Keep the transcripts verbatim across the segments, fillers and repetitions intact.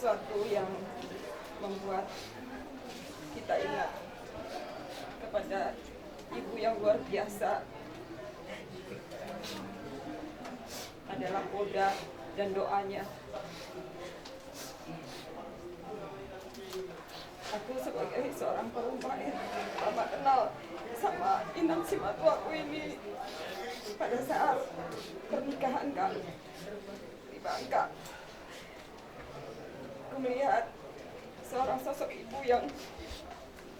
Suatu yang membuat kita ingat kepada ibu yang luar biasa adalah Oda dan doanya. Aku sebagai seorang Parumaen, pertama kenal sama inang simatuaku ini pada saat pernikahan kami di Bangka. Aku melihat seorang sosok ibu yang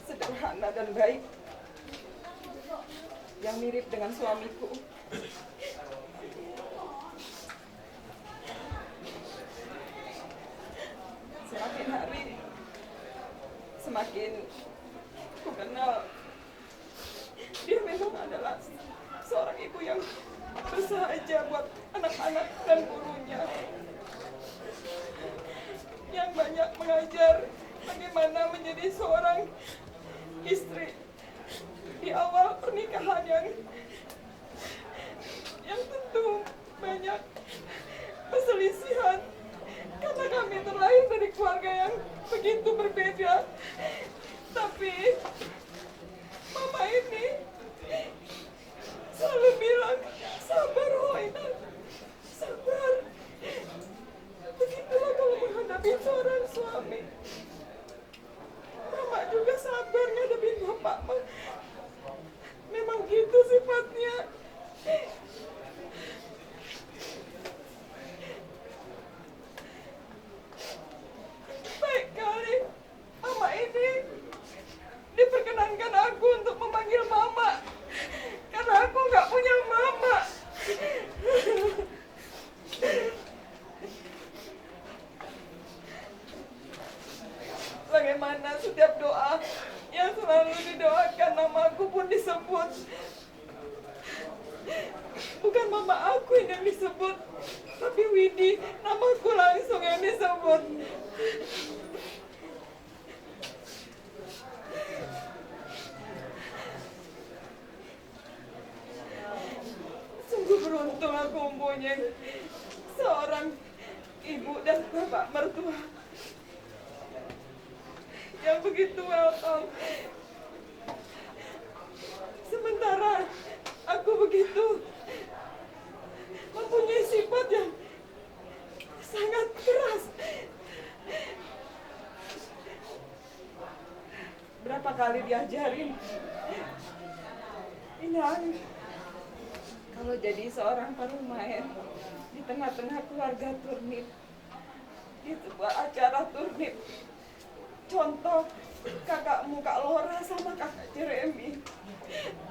sederhana dan baik, yang mirip dengan suamiku. Semakin hari, semakin ku kenal, dia memang adalah seorang ibu yang bersahaja buat anak-anak dan gurunya, yang banyak mengajar bagaimana menjadi seorang istri di awal pernikahan yang, yang tentu banyak perselisihan karena kami terlahir dari keluarga yang begitu berbeda. Tapi mama ini selalu bilang, "Sabar, Hoina, sabar." Begitulah kalau menghadapi seorang suami. Mama juga sabar ngadepin bapak, Ma. Memang gitu sifatnya. Baik kali mama ini diperkenankan aku untuk memanggil mama, karena aku nggak punya mama. Bagaimana setiap doa yang selalu didoakan, namaku pun disebut. Bukan mama aku yang disebut, tapi Widi, namaku langsung yang disebut. Sungguh beruntung aku mempunyai seorang ibu dan bapak mertua yang begitu welcome. Sementara aku begitu mempunyai sifat yang sangat keras. Berapa kali diajarin, "Inang, kalau jadi seorang Parumaen di tengah-tengah keluarga Turnip, di sebuah acara Turnip, contoh kakakmu Kak Lora sama kakak Jeremy."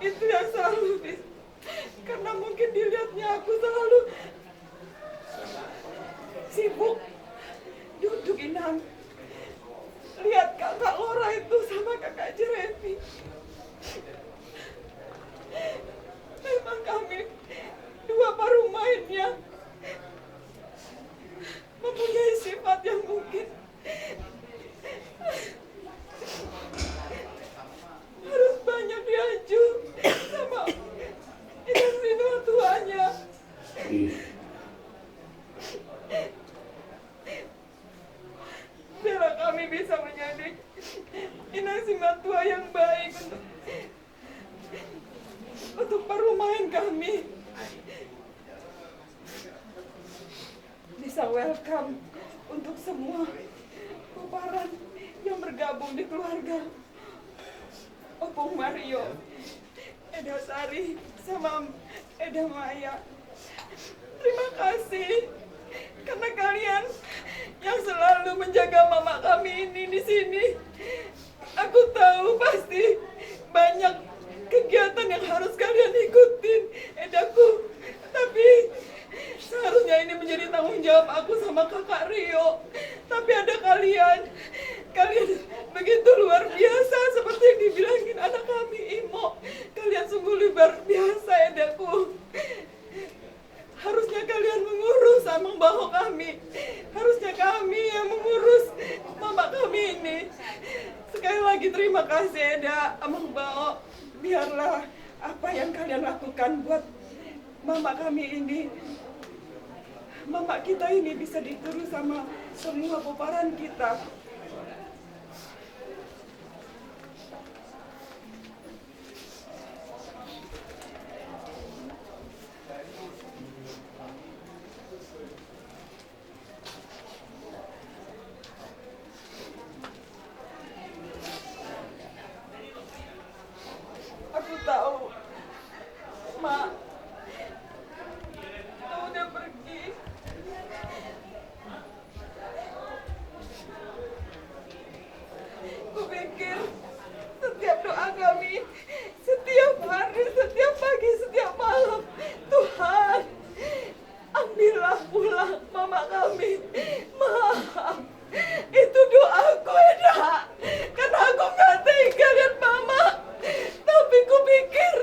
Itu yang selalu di-, karena mungkin dilihatnya aku selalu sibuk. "Duduk, Inang. Lihat kakak Lora itu sama kakak Jeremy." Memang kami dua Parumaen mempunyai sifat yang mungkin harus banyak diacu sama inang sinua tuanya. Biarlah kami bisa menjadi inang sinua tua yang baik untuk, untuk Parumaen kami. Bisa welcome untuk semua pomparan yang bergabung di keluarga Opung Mario, Eda Sari, sama Eda Maya. Terima kasih karena kalian yang selalu menjaga mama kami ini di sini. Aku tahu pasti banyak kegiatan yang harus kalian ikutin, Edaku. Tapi seharusnya ini menjadi tanggung jawab aku sama kakak Rio. Tapi ada kalian, kalian begitu luar biasa seperti yang dibilangin anak kami, Imo. Kalian sungguh luar biasa, Edaku. Harusnya kalian mengurus amang bao kami. Harusnya kami yang mengurus mama kami ini. Sekali lagi terima kasih, Eda, amang bao. Biarlah apa yang kalian lakukan buat mama kami ini, mama kita ini bisa ditiru sama Semua pomparan kita. Aku tahu, Mak. Tahu dia pergi. Kupikir setiap doa kami, setiap hari, setiap pagi, setiap malam, Tuhan, ambillah pulang mama kami. Maaf. Itu doaku, Eda. Karena aku nggak tega lihat mama. Tapi kupikir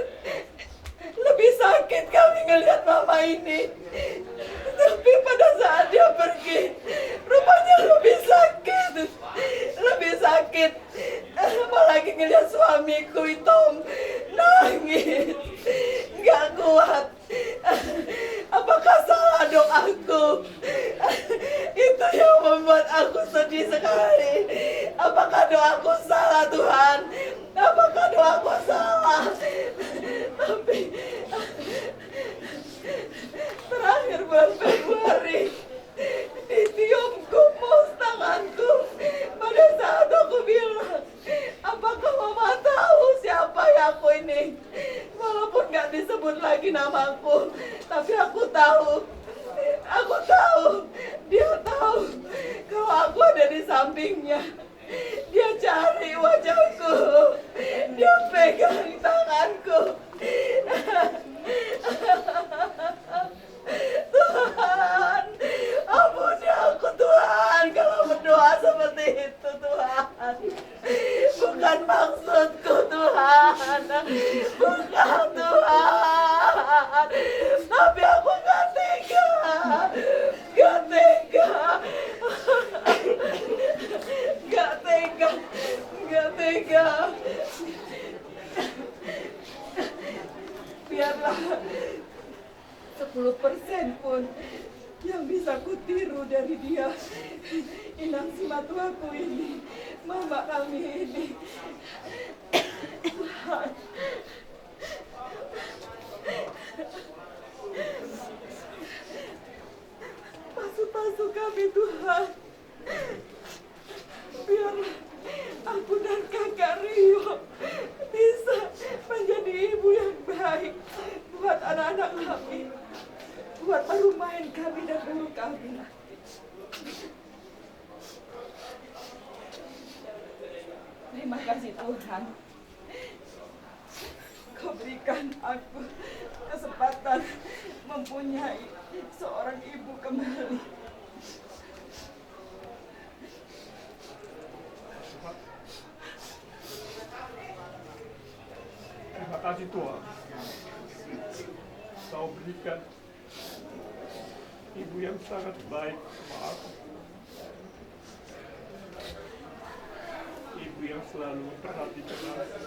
lebih sakit kami ngelihat mama ini. Tapi pada saat dia pergi, rupanya lebih sakit. Lebih sakit. Apalagi ngelihat suamiku, Itom, nangis. Nggak kuat. Apakah salah doaku? Itu yang membuat aku sedih sekali. Apakah doaku salah, Tuhan? Apakah doaku salah? Tapi terakhir bulan Februari, ditiup gumos tanganku pada saat aku bilang, "Apakah Mama tahu siapa ya aku ini?" Walaupun nggak disebut lagi namaku, tapi aku tahu, aku tahu, dia tahu kalau aku ada di sampingnya. Dia cari wajahku, dia pegang tanganku. Tuhan, ampuni aku, Tuhan, kalau berdoa seperti itu, Tuhan. Bukan maksudku, Tuhan. Bukan, Tuhan. Tapi aku nggak tega. Nggak tega. Nggak tega. Nggak tega. Biarlah sepuluh persen pun yang bisa kutiru dari dia. Inang simatuaku ini, mama kami ini. Tuhan, pasu-pasu kami, Tuhan. Biarlah aku dan kakak Rio bisa menjadi ibu yang baik buat anak-anak kami, buat parumaen kami dan guru kami. Terima kasih, Tuhan. Kau berikan aku kesempatan mempunyai seorang ibu kembali. Terima kasih, Tuhan. Kau berikan ibu yang sangat baik sama aku. Ibu yang selalu memperhatikan aku.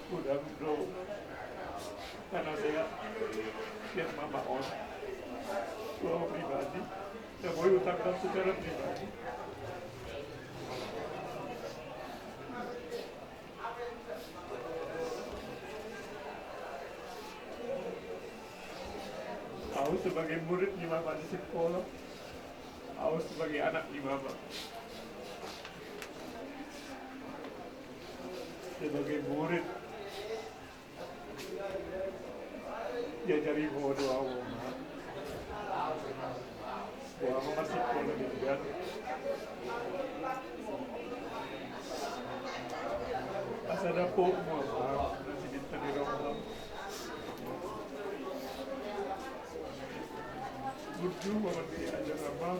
Godang do panasehat sian mama on tu au pribadi, na boi hutangkap secara pribadi. Au sebagai murid ni mama di sikola, au sebagai anak ni mama, sebagai murid. Diajari ho do au, Oma. Boha ma marsikola di dia. Asa dapotmu, Oma, na sibintang di roham. Burju ma mardiajak, Oma.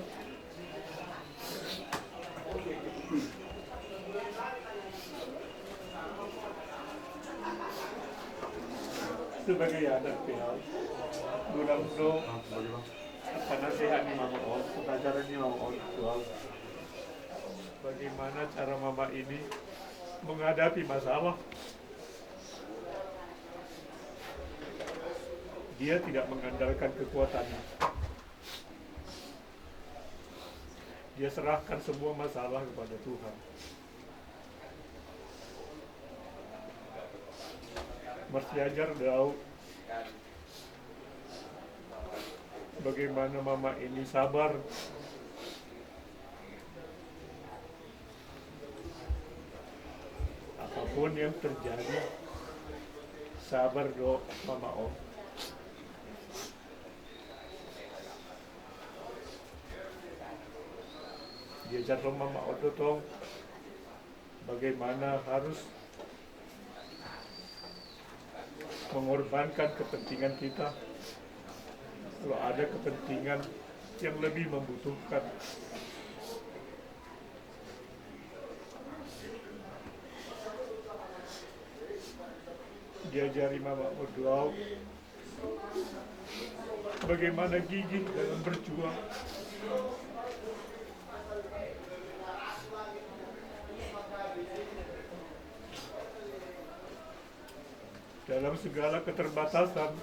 Sebagai anak pe au, godang do panasehat ni mama on, pengajaran ni mama on tu au. Bagaimana cara mama ini menghadapi masalah? Dia tidak mengandalkan kekuatannya. Dia serahkan semua masalah kepada Tuhan. Marsiajar do au bagaimana mama ini sabar. Apapun yang terjadi, sabar do mama on. Diajar do mama on do tong bagaimana harus mengorbankan kepentingan kita kalau ada kepentingan yang lebih membutuhkan. Diajari mama on do au bagaimana gigih dalam berjuang. Dalam segala keterbatasan,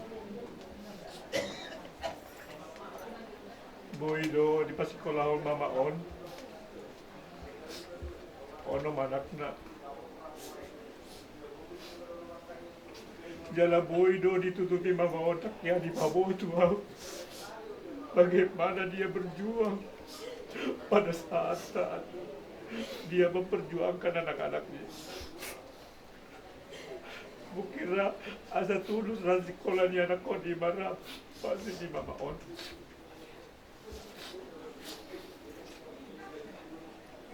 boi do dipasikolahon mama on onom anakna. Jala boi do ditutupi mama on, ndang hea dipaboto au bagaimana dia berjuang pada saat-saat dia memperjuangkan anak-anaknya. Hukira asa tulus ra sikola ni anak on i, marap pasti di mama on.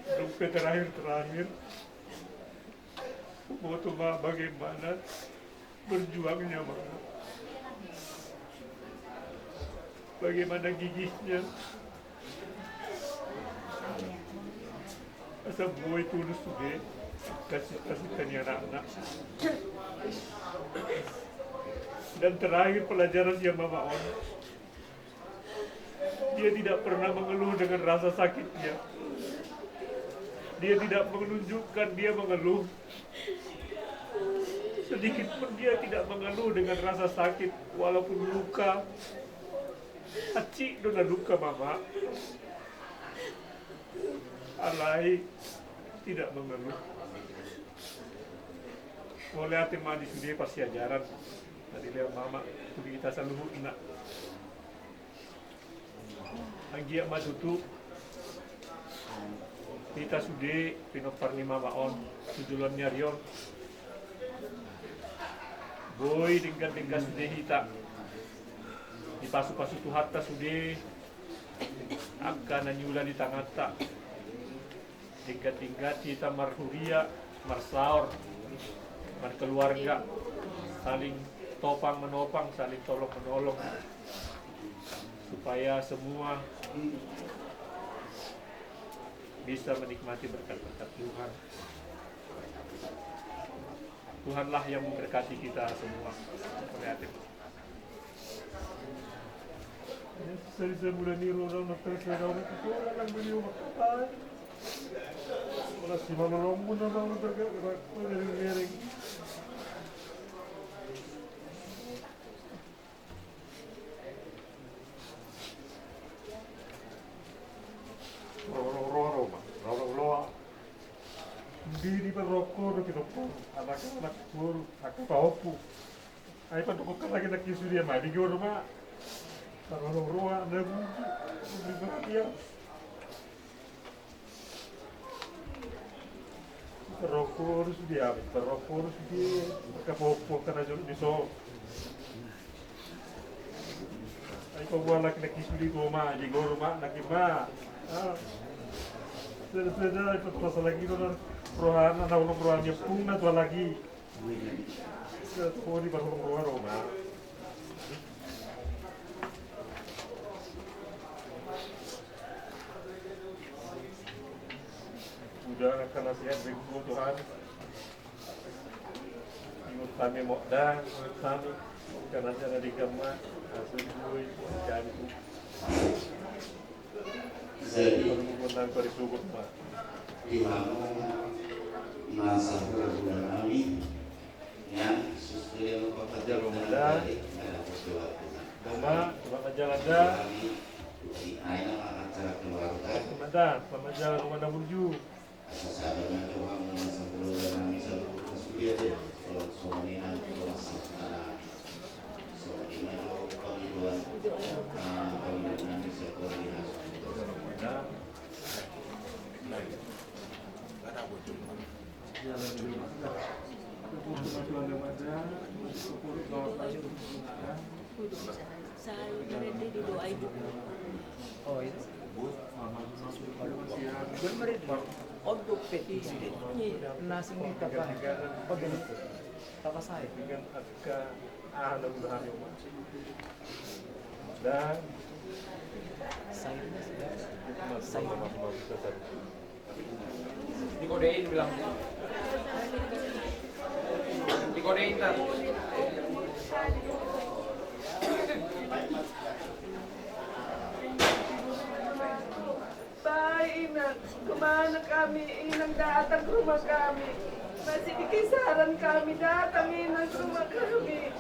Dung pe terakhir-terakhir, huboto ma bagaimana berjuangnya mama, bagaimana gigihnya. Asa boi tulus sude kasih, kasih ke ni anakna. Dan terakhir pelajaran sian mama on, dia tidak pernah mengeluh dengan rasa sakitnya. Dia tidak menunjukkan dia mengeluh. Sedikit pun dia tidak mengeluh dengan rasa sakit, walaupun luka. Hansit do na luka mama, alai tidak mengeluh. Mauliate ma di sude parsiajaran na dilehon mama tu hita saluhutna. Anggiat ma tutu hita sude pinompar ni mama on tu joloan ni ari on, boi denggan-denggan sude hita, dipasu-pasu Tuhanta sude angka na niula di tanganta. Denggan-denggan hita marhuria, marsaor, markeluarga, saling topang menopang, saling tolong menolong, supaya semua bisa menikmati berkat-berkat Tuhan. Tuhanlah yang memberkati kita semua. Mauliate. Sari samula ni rorang na terserah. Ora si malolongmu na mau bergerak mereng-mereng. Rorong roa, rorong roa. Di, di parrongko do pinoppo. Anak-anak guru, angka pahompu. Ai pandok lagi na kisudia ma di guru ma. Parrongko roa na buku. Di perhatian. Rongko urus dia, rongko urus dia. Angka pahompu angka na jolo di so. Ai pabuat lagi na kisudi guru ma, di guru ma, lagi ma. Sudah, sudah, itu terasa lagi tu rohana, na ulung rohana pun na tua lagi. Sudah tu di baru roha roma. Udah kena siap bego Tuhan. Ingot kami mau dah, ingot kami. Karena cara di kamar, asli gue, jadi. Jadi, di mana masa berbulan kami yang sesuai dengan pekerjaan rumah tadi, ada sesuatu. Mama, selamat jalan da. Mama, selamat jalan, rumah na burju. Sai merende di doa itu. Oh, itu. Belum merende. Untuk petisi. Iya. Nasi minta kan. Untuk apa saya? Dengan angka anak udah hari, Mas. Dan saya, saya. Dikodein bilang. Dikodein, Tan. Baik, Inang. Kemana kami, Inang datang ke rumah kami? Masih di kisaran kami, datang, Inang, ke rumah kami.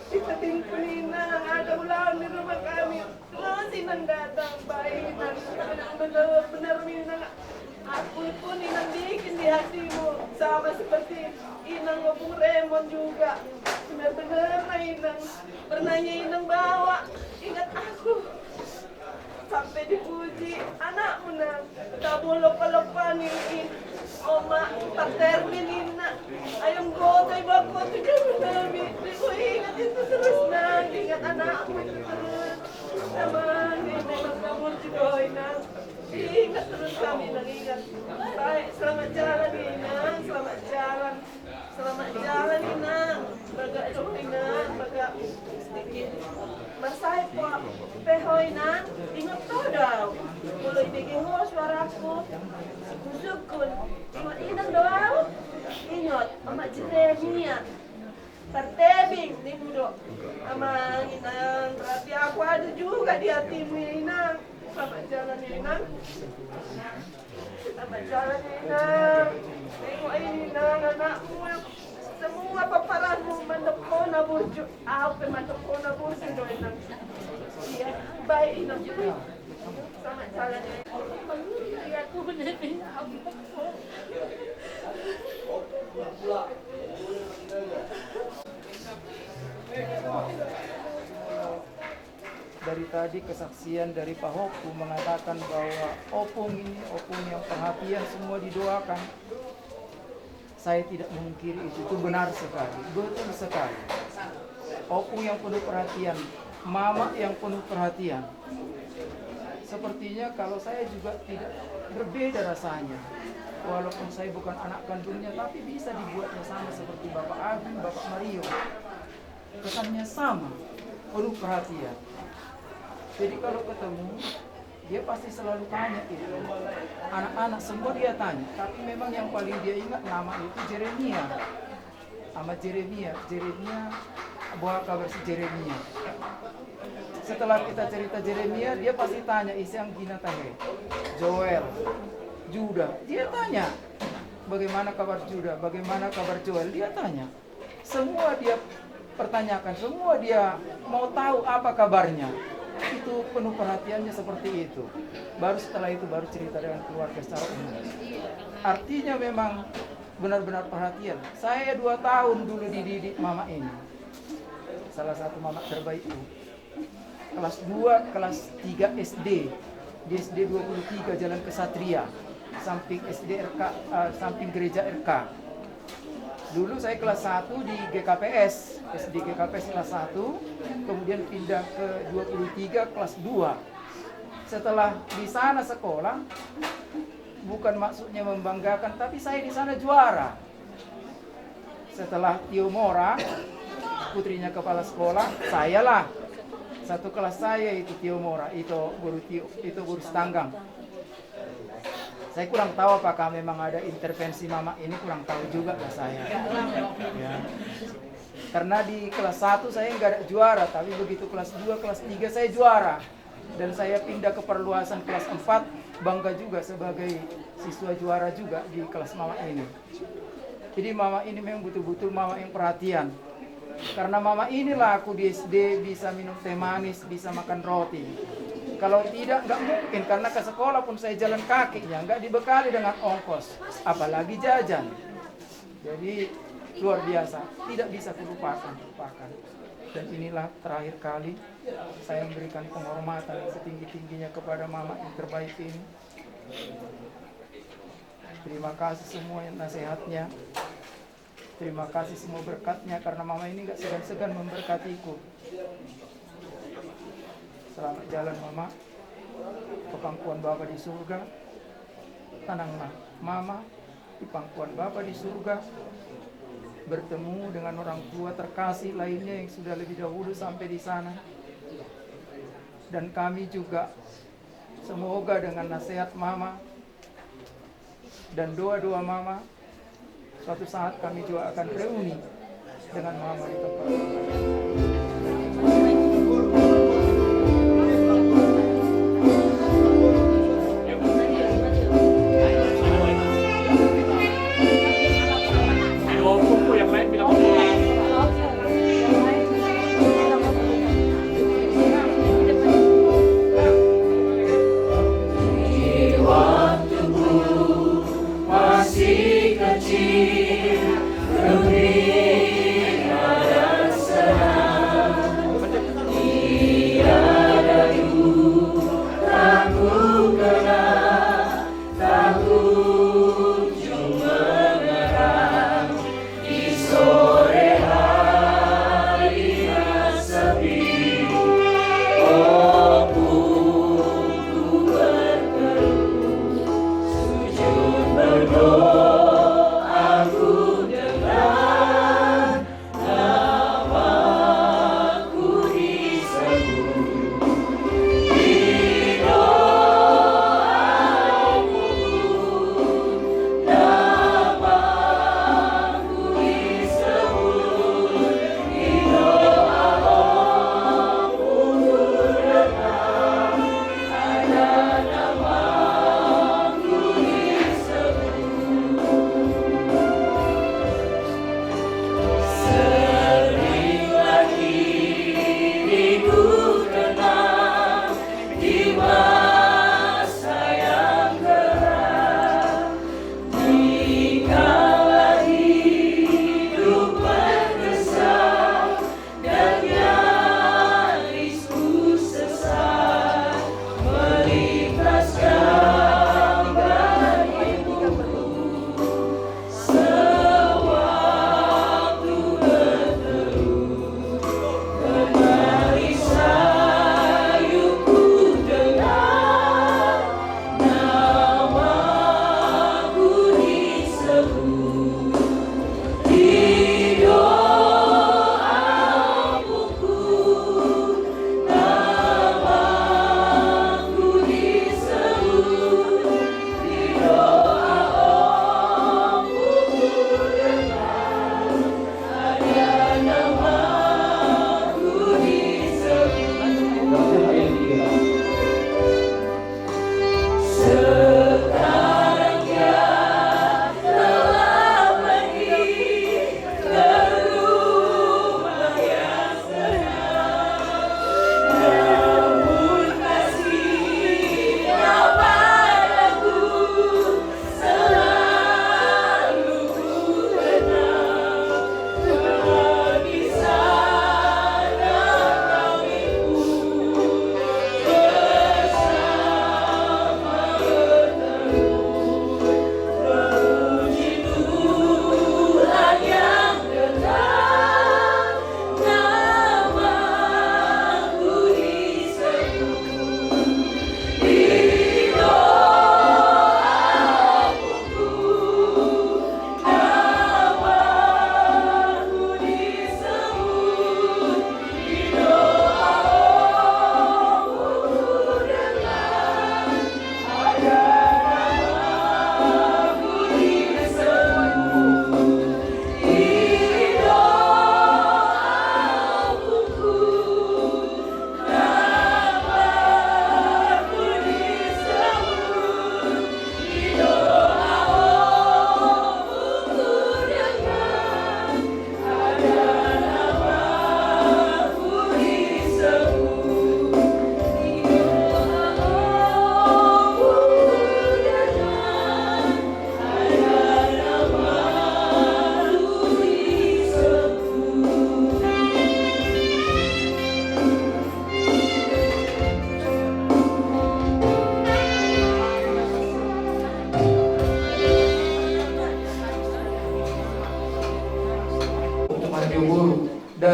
Di Tebing pun, Inang, ada ulangan di rumah kami. Terus Inang datang, baik Inang. Benar-benar Inang, aku pun Inang bikin di hatimu sama seperti Inang Opung Remon juga. Benar-benar Inang pernahnya Inang bawa, ingat aku. Sampai dipuji anakmu, Nang. Tabo lopa-lopa ni i. Oma, Pak Termin, Inang. Ayam gotong, ibu aku tuh kan, Nang. Ibu ingat itu terus, Nang. Ingat anakmu itu terus. Sama ini memang kamu juga, Inang. Ingat terus kami, Nang, ingat. Baik, selamat jalan, Inang. Selamat jalan. Selamat jalan, Inang. Baga, Inang, baga. Sedikit. Marsahit po. Pe ho, Inang, ingot ho do au. Molo ibege ho suaraku, sungkun-sungkun. Ingot Inang do au. Ingot, Ama Jeremia. Partebing, nimu do. Amang, Inang, berarti aku ada juga di hatimu, ya, Inang. Selamat jalan, ya, Inang. Selamat jalan, ya, Inang. Tengok ini, Inang, anakmu. Semua paparanmu mandok ho na burju. Au pe mandok ho na burju do, Inang. Iya, baik, Inang. Selamat jalan, ya. Iya, aku bener, Inang. Dari tadi kesaksian dari pahompu mengatakan bahwa opung ini, opung yang perhatian, semua didoakan. Saya tidak memungkiri itu, itu benar sekali, betul sekali. Opung yang penuh perhatian, mama yang penuh perhatian. Sepertinya kalau saya juga tidak berbeda rasanya. Walaupun saya bukan anak kandungnya, tapi bisa dibuatnya sama seperti Bapak Agung, Bapak Mario. Kesannya sama, penuh perhatian. Jadi kalau ketemu, dia pasti selalu tanya itu. Anak-anak semua dia tanya, tapi memang yang paling dia ingat nama itu Jeremia. Ama Jeremia, Jeremia, boha kabar si Jeremia. Setelah kita cerita Jeremia, dia pasti tanya, ise anggina tahe? Joel, Juda. Dia tanya, bagaimana kabar Juda, bagaimana kabar Joel? Dia tanya. Semua dia pertanyakan, semua dia mau tahu apa kabarnya. Itu penuh perhatiannya seperti itu. Baru setelah itu, baru cerita dengan keluarga secara umum. Artinya memang benar-benar perhatian. Saya dua tahun dulu dididik mama ini. Salah satu mama terbaikku. Kelas dua, kelas tiga S D. Di S D dua puluh tiga Jalan Kesatria, samping S D R K, eh, samping gereja R K. Dulu saya kelas satu di G K P S, S D G K P S kelas satu, kemudian pindah ke dua puluh tiga kelas dua. Setelah di sana sekolah, bukan maksudnya membanggakan, tapi saya di sana juara. Setelah Tio Mora, putrinya kepala sekolah, sayalah. Satu kelas saya itu Tio Mora, itu guru Tio, itu guru Sitanggang. Saya kurang tahu apakah memang ada intervensi mama ini, kurang tahu juga lah saya. Ya. Karena di kelas satu saya nggak ada juara, tapi begitu kelas dua, kelas tiga saya juara. Dan saya pindah ke perluasan kelas empat, bangga juga sebagai siswa juara juga di kelas mama ini. Jadi mama ini memang betul-betul mama yang perhatian. Karena mama inilah aku di S D bisa minum teh manis, bisa makan roti. Kalau tidak, nggak mungkin, karena ke sekolah pun saya jalan kaki, ya, nggak dibekali dengan ongkos, apalagi jajan. Jadi, luar biasa, tidak bisa kulupakan, lupakan. Dan inilah terakhir kali saya memberikan penghormatan setinggi-tingginya kepada mama yang terbaik ini. Terima kasih semua yang nasihatnya. Terima kasih semua berkatnya, karena mama ini nggak segan-segan memberkatiku. Selamat jalan, mama, ke pangkuan bapa di surga. Tenanglah, mama, di pangkuan bapa di surga, bertemu dengan orang tua terkasih lainnya yang sudah lebih dahulu sampai di sana. Dan kami juga, semoga dengan nasihat mama dan doa-doa mama, suatu saat kami juga akan reuni dengan mama di tempat.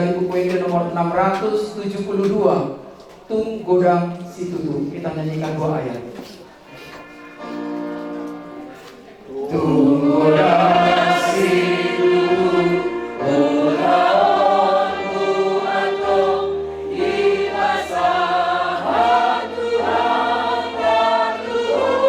Dari buku Ende nomor enam ratus tujuh puluh dua, Tung Godang Situtu. Kita nyanyikan dua ayat. Tung godang situtu, ulaonmu antong dipasahat Tuhan, Tuhan.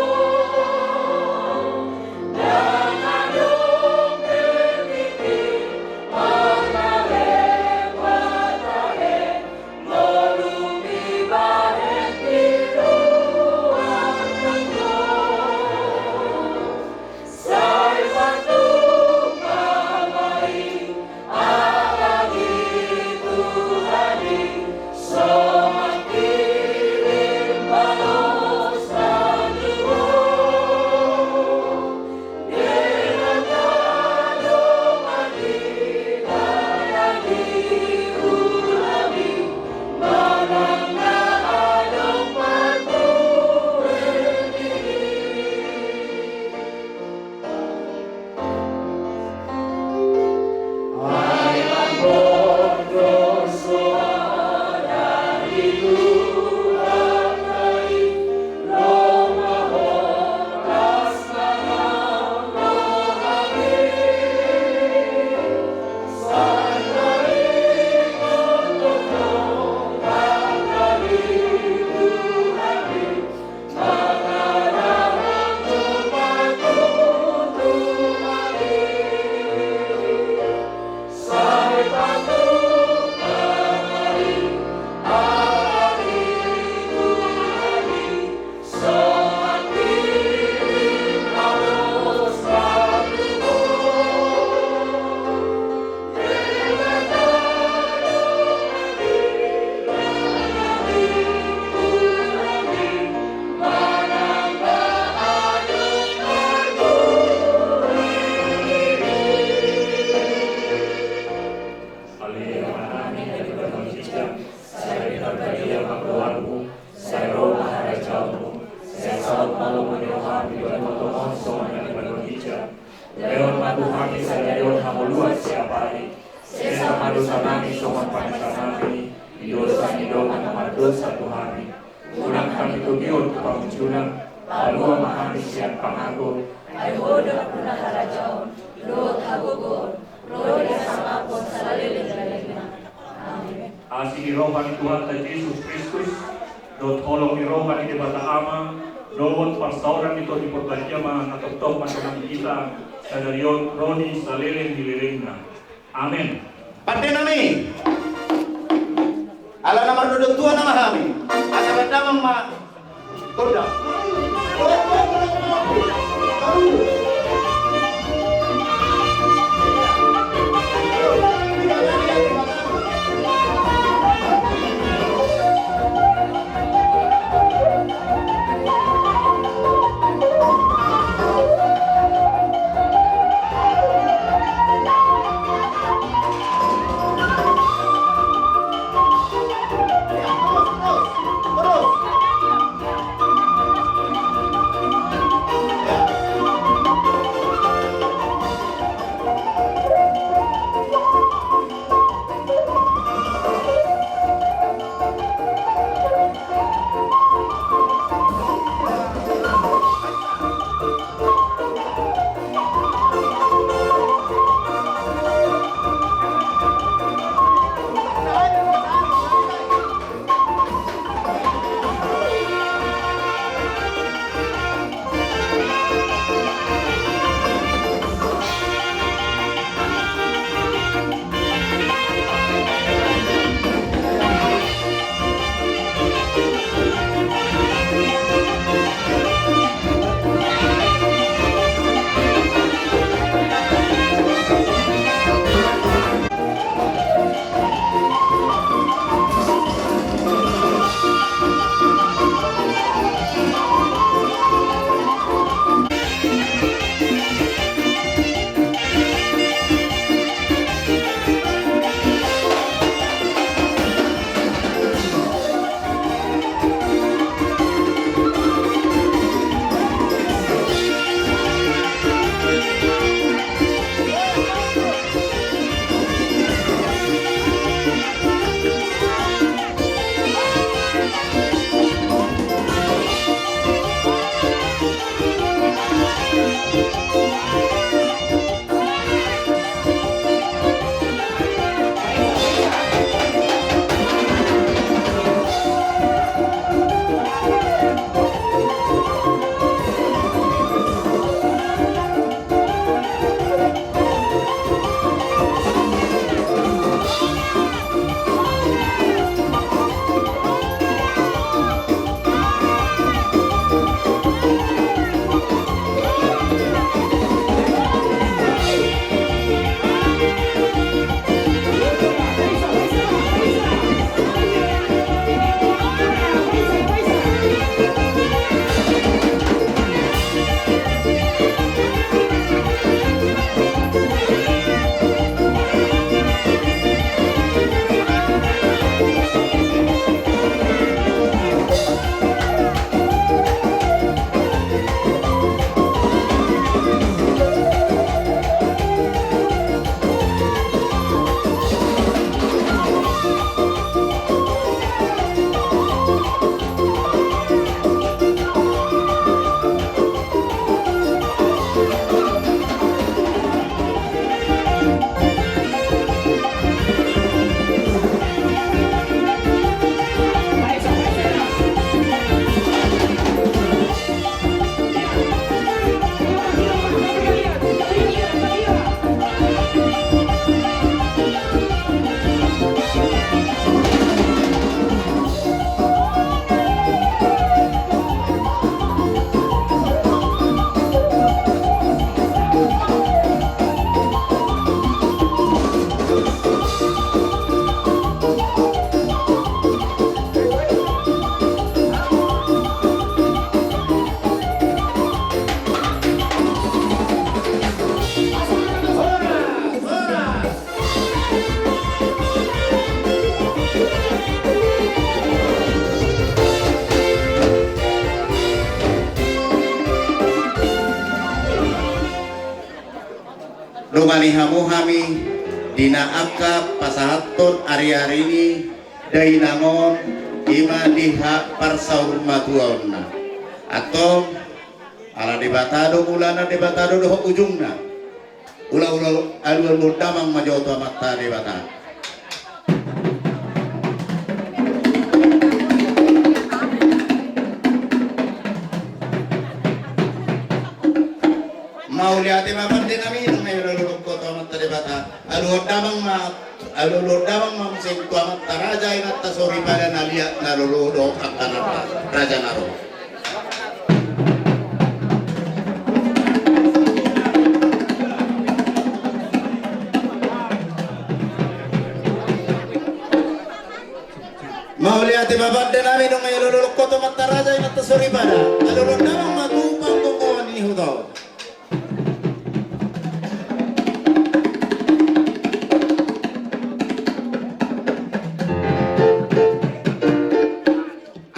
Ale Ama nami na di banua ginjang, sai pinarbadia ma goarmu, sai ro ma harajaonmu, sai saut ma lomo ni roham di banua tonga on songon na di banua ginjang. Lehon ma tu hami sadari on hangoluan siapari. Sesa ma dosa nami songon panesanami di dosa ni dongan na mardosa tu hami. Unang hami togihon tu pangunjunan, palua ma hami sian pangago. Ai Ho do nampuna harajaon, dohot hagogoon, ro di hasangapon saleleng ni lelengna. Amen. Asi ni roha ni Tuhanta Jesus Kristus, dohot holong ni roha ni Debata Ama, dohot parsaoran ni Tondi Porbadia ma na tongtong manangi hita sadari on ro di saleleng ni lelengna. Amen. Pande nami. Ala na mardodon tua nama hami. Asa berdamang ma. Gondang. Dongani hamu hami di na angka pasahathon ari-ari ni dainang on, i ma di haparsaurmatuaonna. Antong, ala Debata do mulana, Debata do dohot ujungna. Ula, ula, alu-alu on damang ma jo tu Amanta Debata. Mauliate ma pande nami, nunga dialuhon ho tu Amanta Debata. Aluhon damang ma, aluhon damang ma muse tu amanta raja, inanta soripada na liat, na lolo dohot angka na raja na ro. Mauliate ma pande nami, nunga dialuhon ho tu amanta raja, inanta soripada. Aluhon damang ma tu panggogoan ni huta on.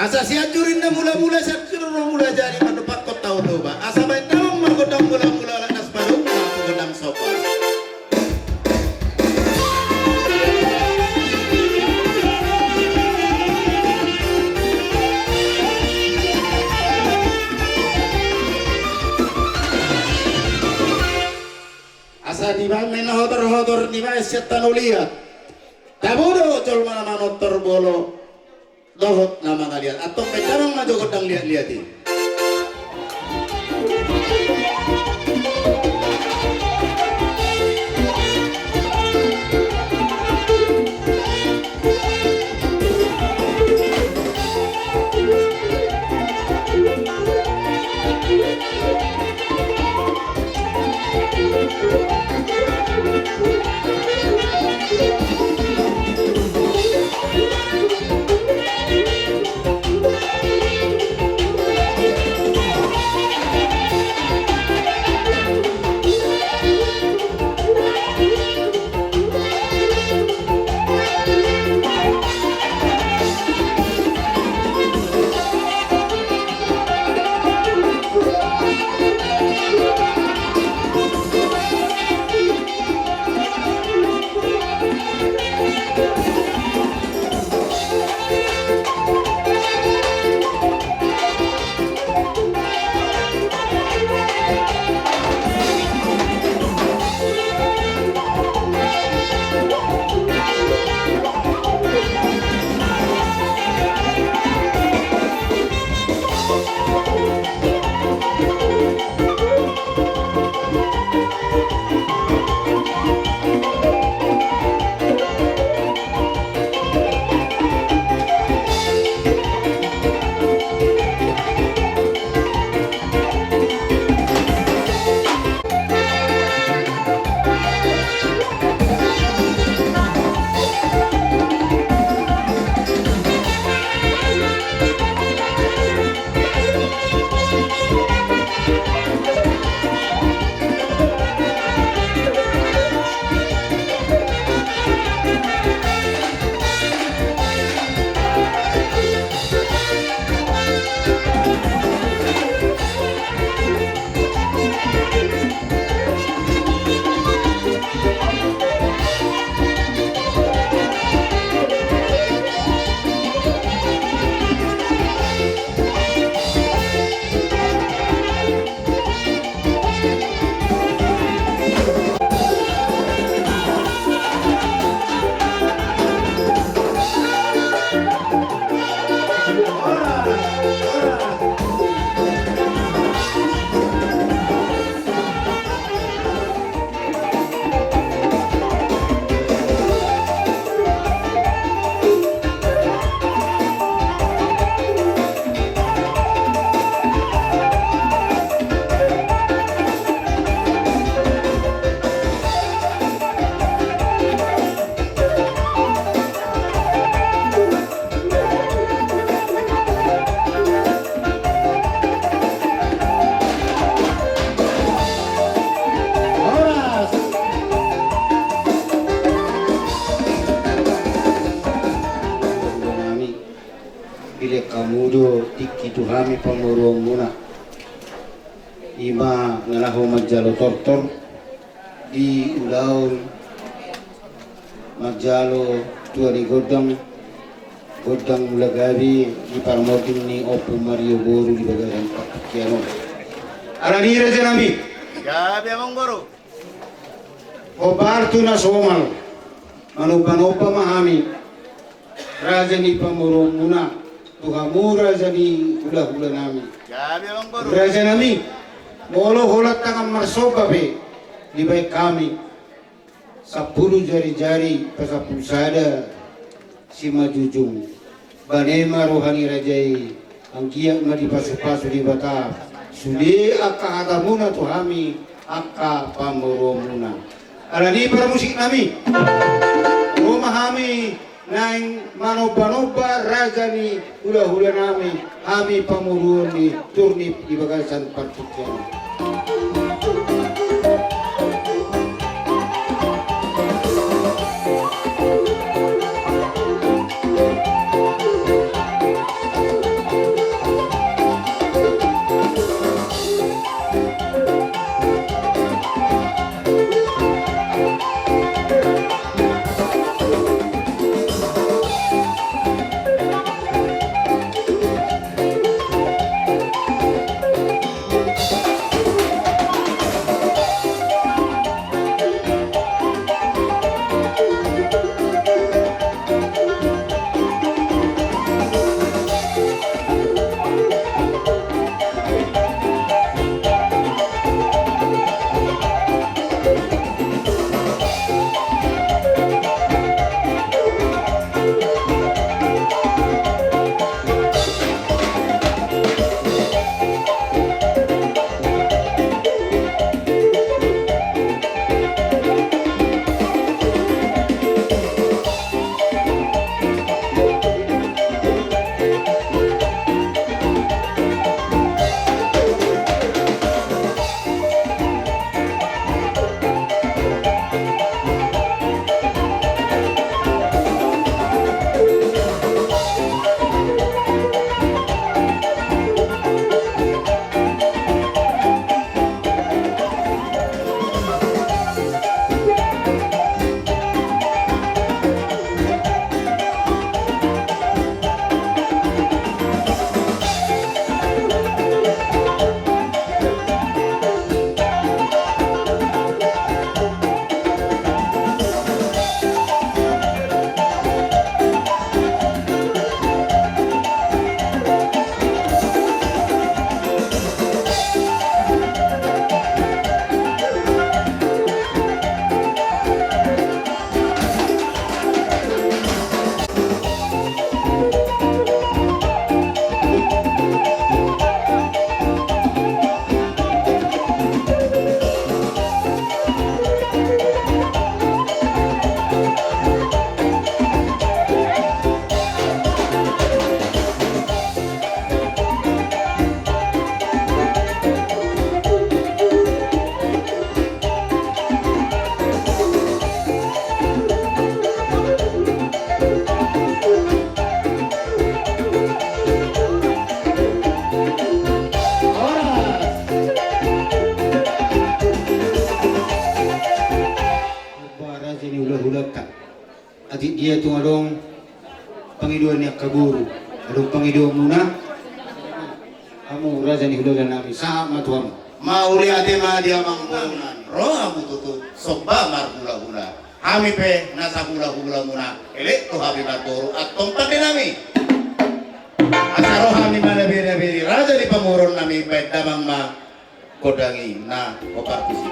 Asa Sianjur inna mula-mula, Sianjur do mula jadi, mandompakkon Tao Toba. Asa baen damang ma gondang mula-mula, ala na so padomu ma tu gondang sopa. Asa dibaen ma inna hotor-hotor, dibaen sian tano liat. Tabo do jolma na manortor molo dohot na mangaliat. Antong baen damang ma jo gondang liat-liat i. Horas. Nami, dilehon hamu do tingki tu hami pamoruonmuna. I ma na laho manjalo tortor. Di ulaon manjalo tua ni gondang, gondang mula gabe di parmonding ni Ompu Mario boru di bagasan partingkian on. Alani i raja nami. Gabe amang boru. Hombar tu na somal, manomba-nomba ma hami, raja ni pamoruonmuna, tu hamu raja ni hula-hula nami. Gabe amang boru. Raja nami, molo holan tangan marsomba pe dibaen hami, sampulu jari-jari pasampulu sada simanjujung. Bane ma roha ni raja i, anggiat ma dipasu-pasu Debata sude angka hatamuna tu hami angka pamoruonmuna. Alani i parmusik nami, ro ma hami naeng manomba-nomba raja ni hula-hula nami, hami pamoruon ni Turnip di bagasan partingkian on. Horas. Raja ni hula-hulanta. Atik dia tung adong pangidoan ni angka boru, adong pangidoanmuna? Hamu raja ni hula-hula nami, sahat ma tu hamu. Mauliate ma di amang boru nami. Ro hamu tutu somba marhula-hula. Hami pe na sahula-hulamuna, elek tu hami marboru, antong pande nami. Asa ro hami manabiri-nabiri raja ni pamoruon nami, baen damang ma gondang i na hombar tusi.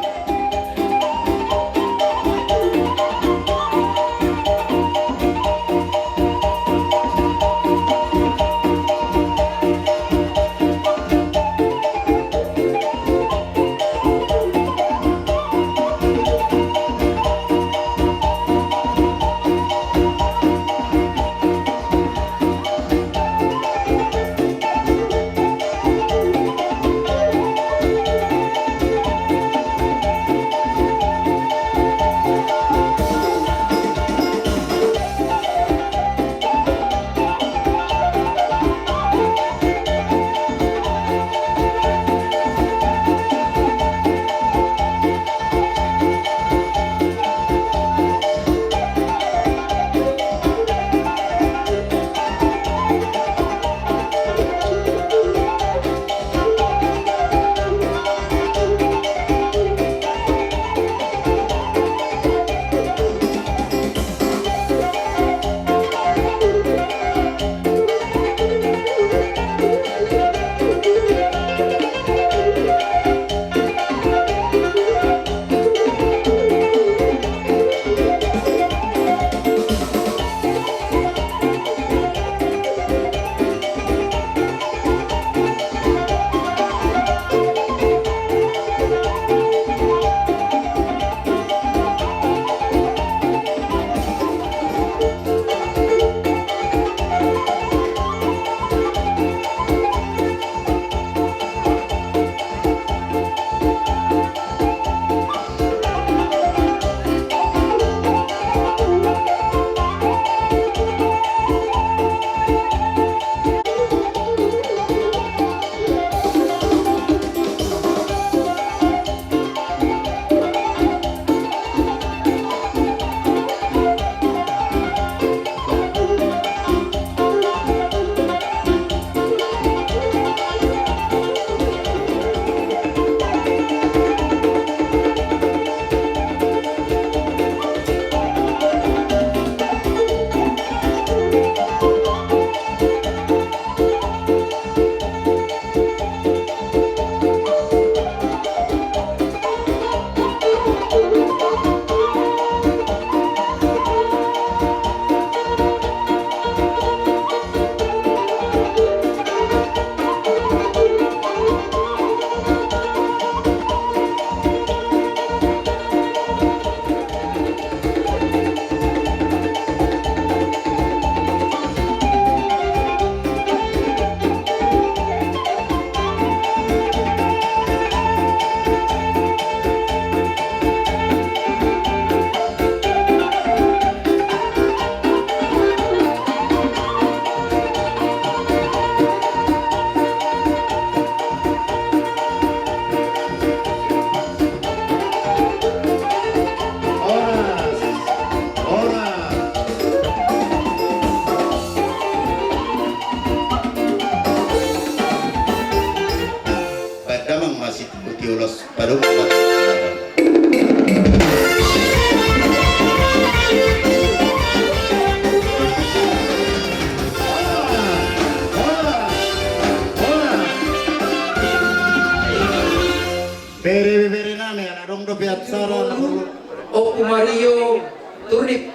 Adong dope acara na boru, Ompu Mario Turnip,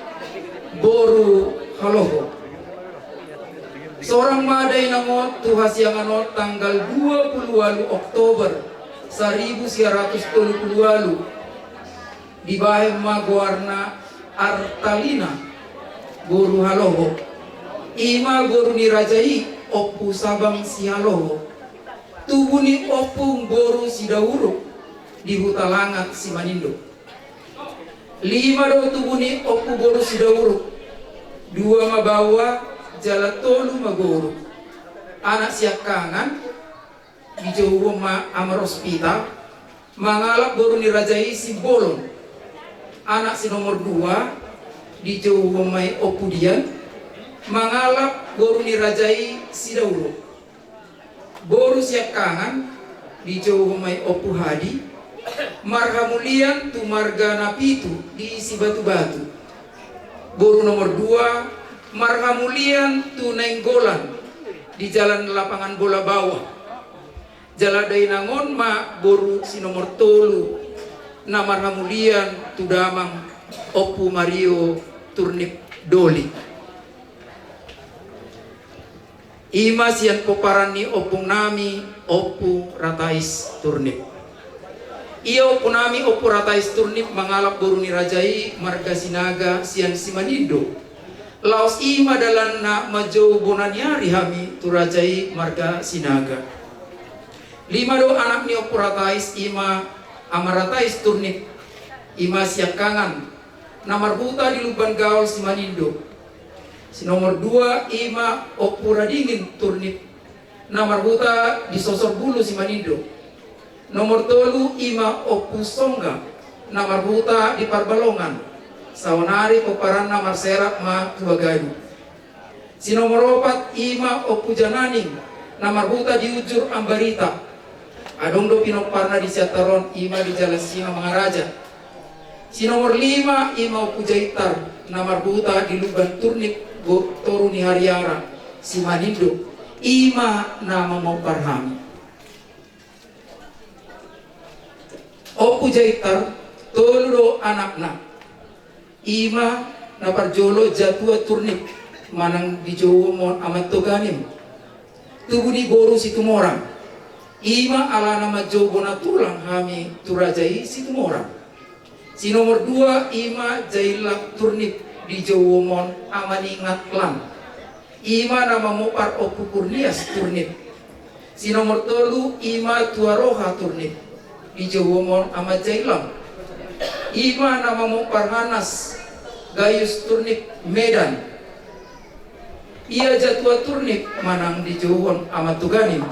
boru Haloho. Sorang ma dainang on tu hasiangan on tanggal dua pulu ualu Oktober saribu sia ratus tolu pulu ualu. Dibahen ma goarna Artalina, boru Haloho. I ma boru ni raja i Ompu Sabang Sihaloho. Tubu ni ompung boru Sidauruk di Hutalangat Simanindo. Lima do tubu ni ompu boru Sidauruk. Dua ma baoa jala tolu ma boru. Anak siangkangan, dijouhon ma Ama Rospita, mangalap boru ni raja i Simbolon. Anak si nomor dua, dijouhon ma i Ompu Dian, mangalap boru ni raja i Sidauruk. Boru siangkangan, dijouhon ma i Ompu Hadi, marhamulian tu marga Napitu di Sibatubatu. Boru nomor dua, marhamulian tu Nainggolan di Jalan Lapangan Bola Bawah. Jala dainang on ma boru si nomor tolu, na marhamulian tu damang Ompu Mario Turnip Doli. I ma sian pomparan ni ompung nami, Ompu Ratais Turnip. Ia ompung nami, Ompu Ratais Turnip, mangalap boru ni raja i marga Sinaga sian Simanindo. Laos i ma dalanna manjou bona ni ari hami tu raja i marga Sinaga. Lima do anak ni Ompu Ratais, i ma Ama Ratais Turnip, i ma siangkangan, na marhuta di Lumban Gaol Simanindo. Si nomor dua, i ma Ompu Radingin Turnip, na marhuta di Sosorbulu Simanindo. Nomor tolu, i ma Ompu Songga, na marhuta di Parbalongan. Saonari pomparanna marserak ma tu Bagadu. Si nomor opat, i ma Ompu Jananing, na marhuta di Ujur Ambarita. Adong do pinomparna di Siantar on, i ma di Jalan Singamangaraja. Si nomor lima, i ma Ompu Jaintar, na marhuta di Lumban Turnip, Toru ni Hariara, Simanindo. I ma na mamompar hami. Ompu Jaintar, tolu do anakna. I ma na parjolo Jatua Turnip, manang dijouhon ma on Amanto Ganim. Tubu ni boru Situmorang. I ma alana manjou bona tulang hami tu raja i Situmorang. Si nomor dua, i ma Jailap Turnip, dijouhon ma on Amaningat Lam. I ma na mamompar Ompu Kurnias Turnip. Si nomor tolu, i ma Tuaroha Turnip, dijouhon ma on Ama Jailam. I ma na mamompar Hanas Gayus Turnip Medan. Ia Jatua Turnip manang dijouhon Amanto Ganim,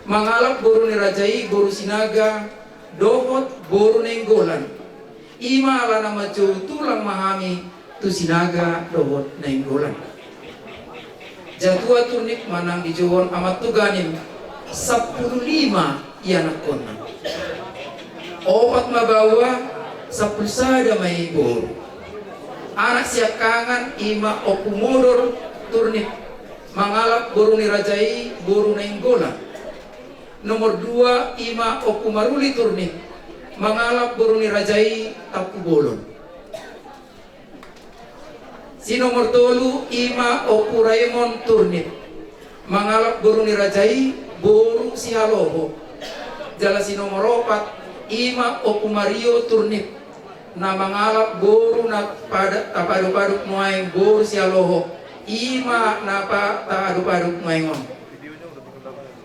mangalap boru ni raja i boru Sinaga dohot boru Nainggolan. I ma alana manjou tulang ma hami tu Sinaga dohot Nainggolan. Jatua Turnip manang dijouhon Amanto Ganim, sampulu lima ianakkonna. Opat ma baoa, sampulu sada ma i boru. Anak siangkangan, i ma Ompu Modor Turnip, mangalap boru ni raja i boru Nainggolan. Nomor dua, i ma Ompu Maruli Turnip, mangalap boru ni raja i Tampubolon. Si nomor tolu, i ma Ompu Raimon Turnip, mangalap boru ni raja i boru Sihaloho. Jala si nomor opat, i ma Ompu Mario Turnip, na mangalap boru na pada, tapadopadop nuaeng boru Sihaloho. I ma na pa, tapadopadop nuaeng on.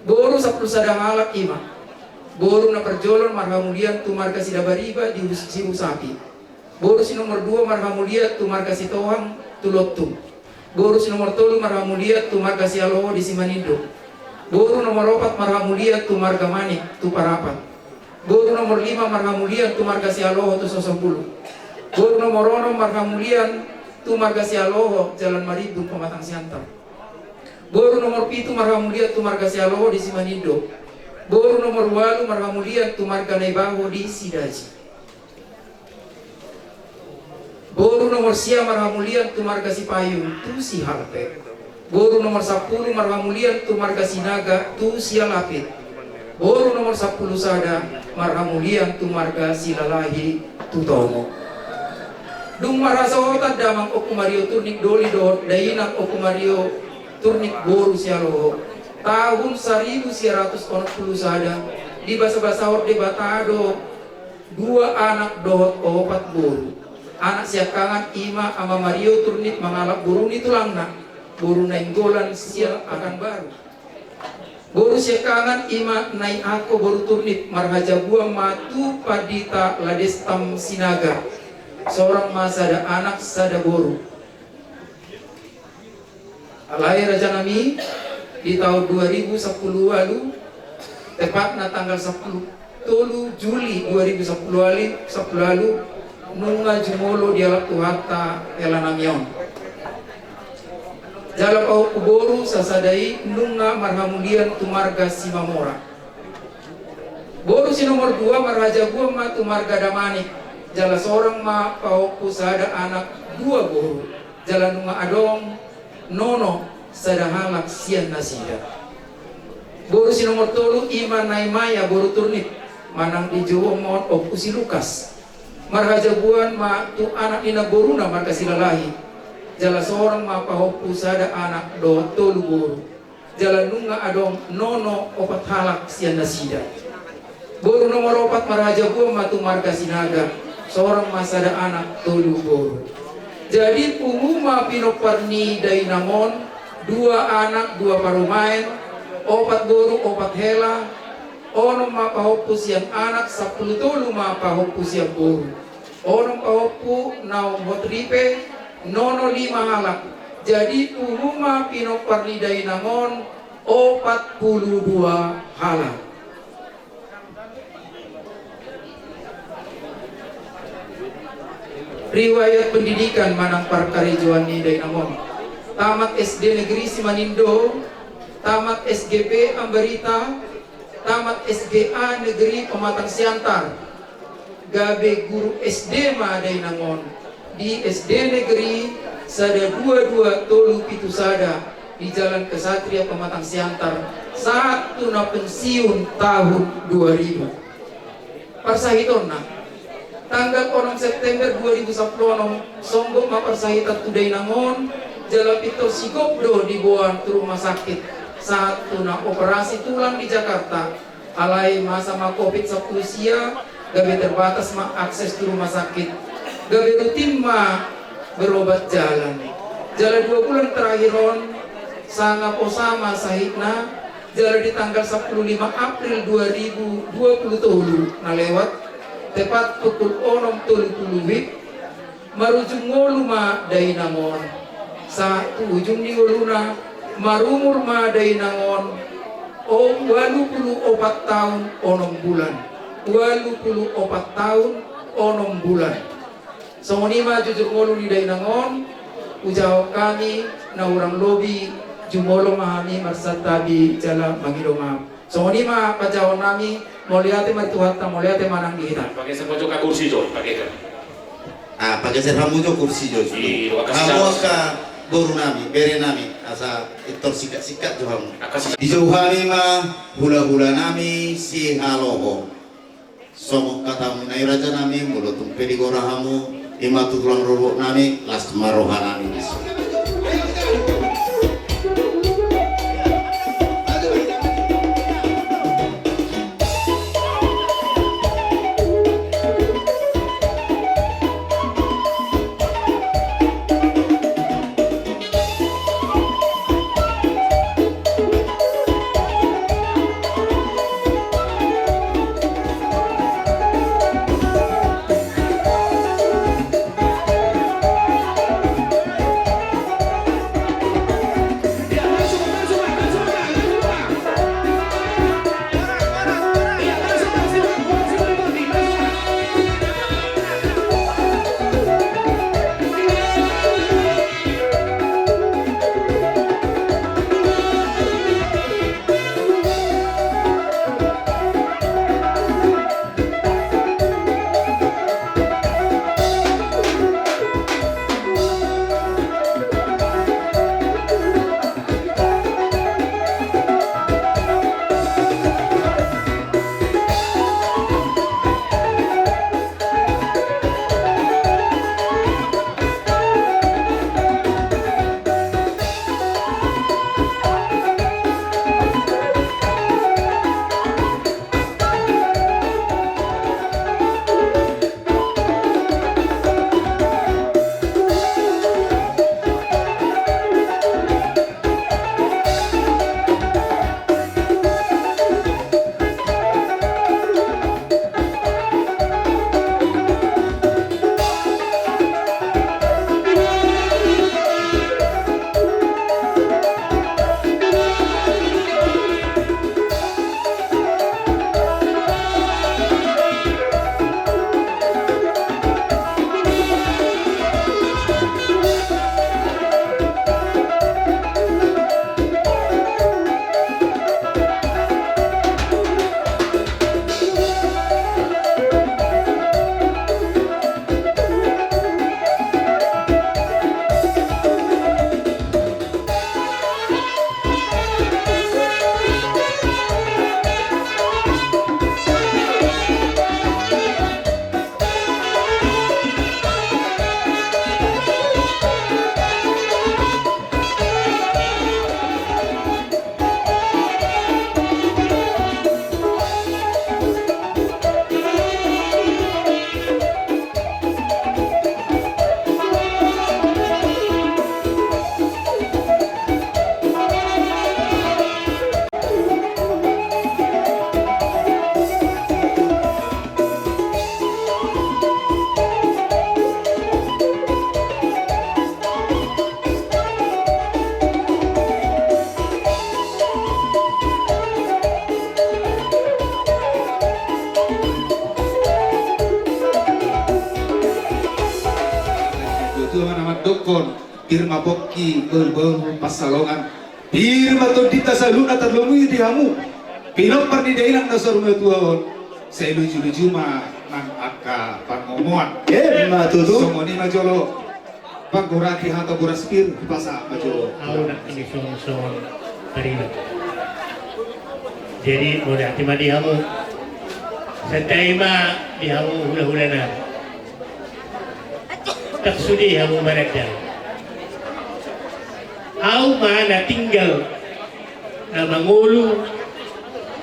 Boru sampulu sada halak i ma. Boru na parjolo marhamulian tu marga Sidabariba di Hus-, Sihusapi. Boru si nomor dua marhamulian tu marga Sitohang tu Lontung. Boru si nomor tolu marhamulian tu marga Sihaloho di Simanindo. Boru nomor opat marhamulian tu marga Manik tu Parapat. Boru nomor lima marhamulian tu marga Sihaloho tu Sosorbulu. Boru nomor onom marhamulian tu marga Sihaloho Jalan Marimbun Pematang Siantar. Boru nomor pitu marhamulian tu marga Sihaloho di Simanindo. Boru nomor ualu marhamulian tu marga Naibaho di Sidaji. Boru nomor sia marhamulian tu marga Sipayung tu Sihalpe. Boru nomor sampulu marhamulian tu marga Sinaga tu Sialapit. Boru nomor sampulu sada, marhamulian tu marga Silalahi tu Tomo. Dung marhasohotan damang Ompu Mario Turnip Doli dohot dainang Ompu Mario Turnip boru Sihaloho, tahun saribu sia ratus onom pulu sada, dibasabasahon Debata do dua anak dohot opat boru. Anak siangkangan i ma Ama Mario Turnip mangalap boru ni tulangna, boru Nainggolan sian Pakanbaru. Boru siangkangan i ma Nai Angko boru Turnip, marhajabuan ma tu Pandita Ladestam Sinaga, sorang ma sada anak sada boru. Alai rajanami, di taon dua ribu sampulu ualu, tepatna tanggal sampulu tolu Juli dua ribu sampulu ualu, sampulu ualu, nunga jumolo dialap Tuhanta helanami on. Jala pahompu boru sasada i nunga marhamulian tu marga Simamora. Boru si nomor dua marhajabuan ma tu marga Damanik, jala sorang ma pahompu sada anak dua boru, jala nunga adong nono sada halak sian nasida. Boru si nomor tolu i ma Nai Maya boru Turnip, manang dijou on ma on Ompu si Lukas. Marhajabuan ma tu anak ni namboruna marga Silalahi, jala sorang ma pahompu sada anak dohot tolu boru, jala nunga adong nono opat halak sian nasida. Boru nomor opat marhajabuan ma tu marga Sinaga, sorang ma sada anak tolu boru. Jadi pungu ma pinompar ni dainang on, dua anak dua parumaen, opat boru opat hela, onom ma pahompu sian anak, sampulu tolu ma pahompu sian boru. Onom pahompu naung hot ripe, nono lima halak. Jadi pungu ma pinompar ni dainang on opat pulu dua halak. Riwayat pendidikan manang parkarejoan ni dainang on. Tamat S D Negeri Simanindo, tamat S G P Ambarita, tamat S D A Negeri Pematang Siantar, gabe guru S D ma dainang on di S D Negeri sada dua dua tolu pitu sada di Jalan Kesatria Pematang Siantar, sahat tu na pensiun tahun dua ribu. Parsahitonna, tanggal onom September dua ribu sampulu onom, songgop ma parsahitan tu dainang on, jala pintor sigop do diboan tu rumah sakit, sahat tu na operasi tulang di Jakarta. Alai masa ma covid sampulu sia, gabe terbatas ma akses tu rumah sakit. Gabe rutin ma berobat jalan. Jala dua bulan terakhir on, sanga posa ma sahitna, jala di tanggal sampulu lima April dua ribu dua pulu tolu na lewat, tepat pukul onom tolu pulu wib, marujung ngolu ma dainang on. Sahat tu ujung ni ngoluna, marumur ma dainang on, o, ualu pulu opat taon onom bulan. Ualu pulu opat taon onom bulan. Songon i ma jujur ngolu ni dainang on, hujahahon hami na hurang lobi, jumolo ma hami marsantabi jala mangido maaf. Songon i ma panjahahon nami, mauliate ma di Tuhanta, mauliate ma nang di hita. Pageser hamu jo kursi jo, pageser. Ah, pageser hamu jo kursi jo. Iyo, hamu angka boru nami, bere nami, asa pintor singkat-singkat jo hamu. Dijou hami ma hulahula nami Sihaloho. Songon hatamu nai raja nami, molo tung pe digora hamu, i ma tu tulang rorobot nami, las ma roha nami disi. Dokkon, pir ma pongki bahulbahul pansalongan. Pir ma tondinta saluhutna tarlumobi di hamu. Pinompar ni dainang na saur matua on. Sai lujuluju ma nang angka pangomoan. Emma tutu. Songon i ma jolo. Panggorahi hata boras pir, pasahat ma jolo. Au nangkin songon pariban. Jadi mauliate ma di hamu. Santabi ma di hamu hulahula nami. Ndang sude hamu mananda. Au ma na tinggal na mangolu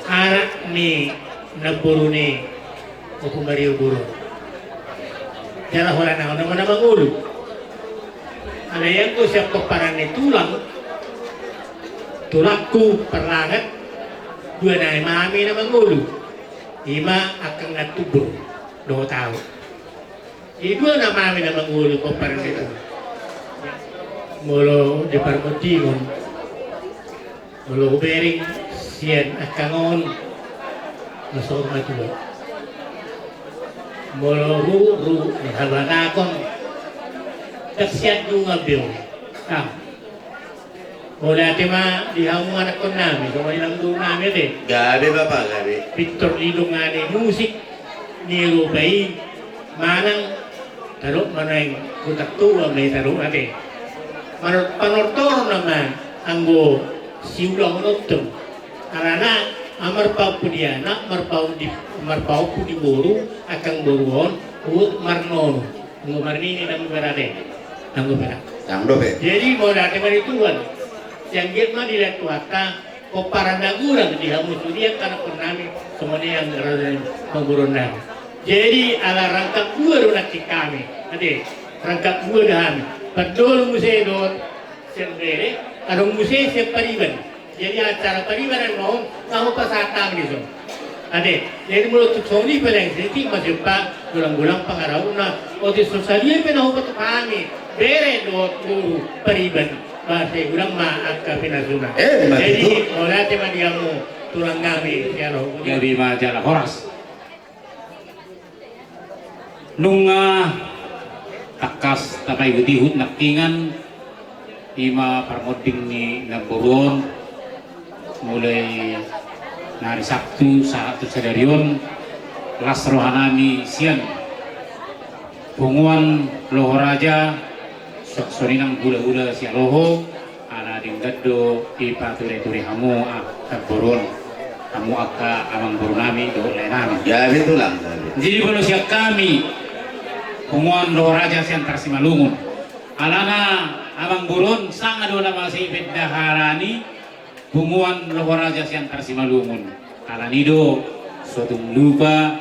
anak ni namboru ni Ompu Mario Buru. Jala holan au nama na mangolu. Alai anggo sian pomparan ni tulang, tulangku Parlanget, dua nama hami na mangolu. Ima angka na tubu dohot au. I dua nama hami na mangolu pomparan ni tulang. Molo di parmondingon. Molo hubereng sian angka on, na saur matua. Molo ru, ru, ni habatahon. Ndang sian nunga be on. Mauliate ma di hamu anakkon nami, songon i nang boru nami ate. Gabe bapa, gabe. Pintor di dongani musik ni rupa i manang tadok ma nuaeng hutang toa ma i tadok ate. Manor-, panortor nama anggo siulahon on tong. Alana, a marpaompu di anak, marpaompu di, marpaompu di boru, angkang boru on, huhut marnono. Anggo marnini nang berade. Nang dope. Nang dope. Jadi mauliate ma di Tuhan. Sian giat ma dilehon Tuhanta. Pomparan na godang di hamu sude angka anakkon nami, songon i angka raja ni pangguruan nami. Jadi ala rangkap dua do nangkin hami. Ate, rangkap dua do hami. Pandol muse dohot sian bere, adong muse sian pariban. Jadi acara pariban na on, na hupasahat hami dison. Ate, jadi molo tung songon i pe laeng siti, masih pa, golang-golang pangarahutna, otik so sadia pe na hupasahat hami, bere dohot boru pariban. Ba sai godang ma angka pinasuna. Eh, ma tutu. Jadi, mauliate ma di hamu tulang nami, sian roha. Gabe ma jala horas. Nunga tangkas tapaihut-ihut nangkiningan, ima parmonding ni namboru on, mulai na ari Sabtu sahat tu sadari on, las roha nami sian punguan Loho Raja, suang songon i nang hulahula Sialoho, ala denggan do dipature-ture hamu, ah, namboru on, hamu angka amangboru nami dohot lae nami. Gabe tulang, gabe. Jadi molo sian hami, punguan Loho Raja Siantar Simalungun. Alana amangboru on sanga do na masa i bendahara ni punguan Loho Raja Siantar Simalungun. Alani do, so tung lupa,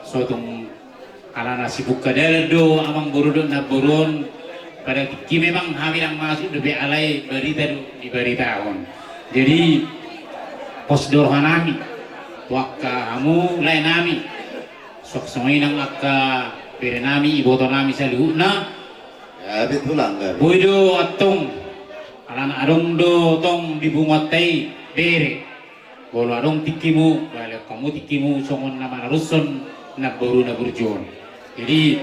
so tung Alana sibuk dalan do amangboru dohot namboru on, pada tingki memang hami ndang masuk dope alai barita do dibaritahon. Jadi, pos do roha nami, tu angka hamu lae nami, suang songon i nang angka bere nami, iboto nami saluhutna. Gabe tulang, gabe. Boi do antong, alana adong do tong di punguanta i bere. Molo adong tingkimu, balehon hamu tingkimu songon na manarushon namboru na burju on. Jadi,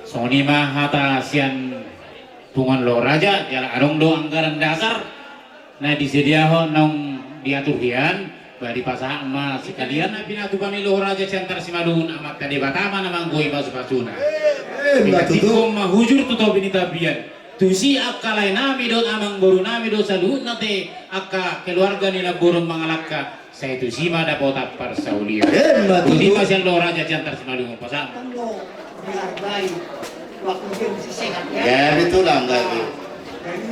songon i ma hata sian punguan Loho Raja, jala adong do anggaran dasar na disediahon naung diatur hian, ba dipasahat ma sekalian na pinatupa ni Loho Raja Siantar Simalungun, Amanta Debata ma na manggohi pasupasuna. Eh, eh, ma tutu. Tingkon ma hujur tu topi ni tapian. Tusi angka lae nami dohot amangboru nami dohot saluhutna te angka keluarga ni namboru on mangalangka, sai tusi ma dapotan parsaulian. Eh, ma tutu. Tusi ma sian Loho Raja Siantar Simalungun, pasahat. Perlu dihargai waktu dia masih sehat, ya. Ya, betul lah, enggak, Bu. Jadi,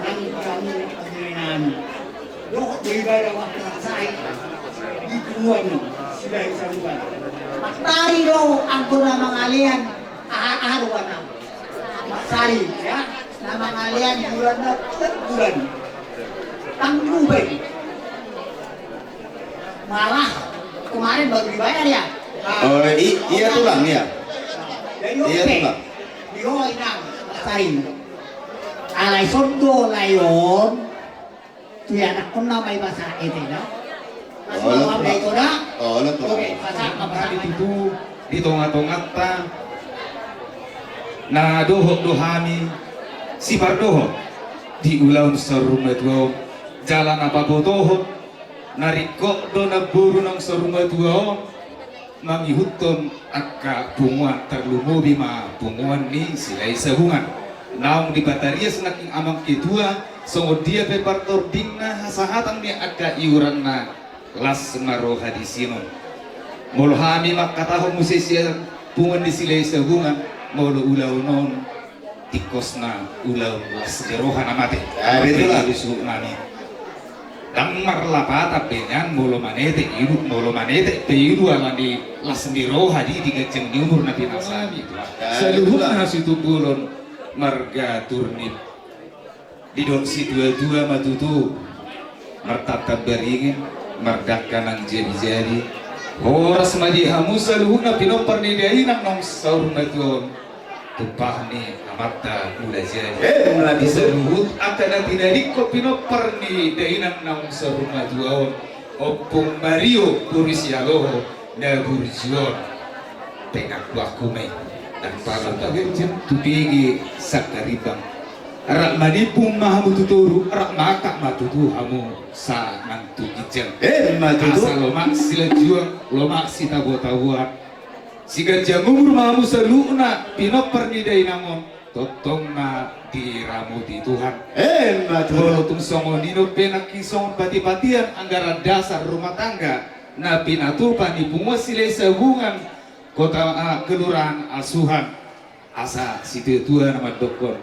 nang kami, kami nami. Dohot beribadah waktu saya di Tuhan, sudah disambung. Maksari do anggo na mangalean, aha, aha do warna. Maksari, ya, na mangalean bulan na tiap bulan. Tanggung baik. Malah kemarin baru dibayar, ya. Nah, oh, i-, iya, tulang, iya. Jadi, iya, oke. Tulang. Di ho inang, maksari. Alai sondo layon. Tu ianakkon nama i pasahat ete da. Olo, tulang. Olo, tulang. Oke, pasahat ma, pasahat ma. Di tonga-tonganta. Na dohot do hami sipardohot di ulaon saur matua on, jala na pabotohon na ringkot do namboru naung saur matua on mangihuthon angka punguan, tarlumobi ma punguan ni Silahisabungan. Naung dipatarias nangkin amang ketua songon dia pe partordingna, hasahatan ni angka iuranna, las ma roha di sinon. Molo hami mangkatahon muse sian punguan ni Silahisabungan, molo ulaon on tingkosna ulaon las ni roha na mate. Ah, betul lah. Di suhut nami. Ndang marlapatan pe nian molo manetek ilu, molo manetek pe ilu ala ni las ni roha di, di ganjang ni umur na pinasa i. Ah, betul lah. Saluhutna situngkolon marga Turnip. Didok situatua ma tutu, martantang baringen, mardangka nang jadi-jadi. Horas ma di hamu saluhutna pinompar ni dainang naung saur matua on. Tumpah ni amanta Mulajadi. Eh, Mulajadi. Di saluhut angka na tinadingkon pinompar ni dainang naung saur matua on. Ompung Mario boru Sialoho na burju on. Pengakuanku ma i. Ndang pala taganjang tu pege sangkarimbang. Rap manimbung ma hamu tu toru, rap maangkat ma tutu hamu sa nang tu ginjang. Eh, ma tutu. Asa lomak silanjuang, lomak sitabo-taboan. Siganjang umur ma hamu saluhutna pinompar ni dainang on. Tongtong ma diramoti Tuhan. Eh, ma tutu. Molo tung songon i dope nangkin songon pati-patian anggaran dasar rumah tangga na pinatupa ni punguan Silahisabungan kota, ah, kelurahan Asuhan. Asa situatua na mandokkon,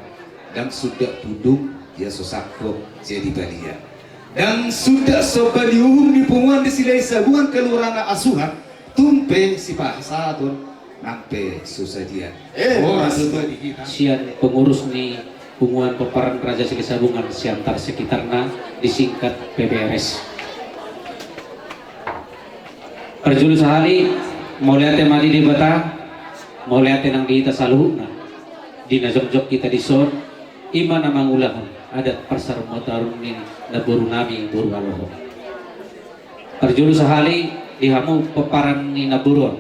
ndang sundat pundung, ia so sangkop jadi balian. Ndang sundat somba ni uhum ni punguan ni Silahisabungan kelurahan Asuhan, tung pe sipasahaton nang pe so sadia. Eh, horas ma di hita. Sian pengurus ni punguan pomparan Raja Silahisabungan Siantar sekitarna, disingkat P P R S. Parjolo sahali, mauliate ma di Debata, mauliate nang di hita saluhutna. Di na jongjong hita dison, i ma na mangulahon adat parsarumutaon ni namboru nami boru Aloho. Parjolo sahali di hamu pomparan ni namboru on,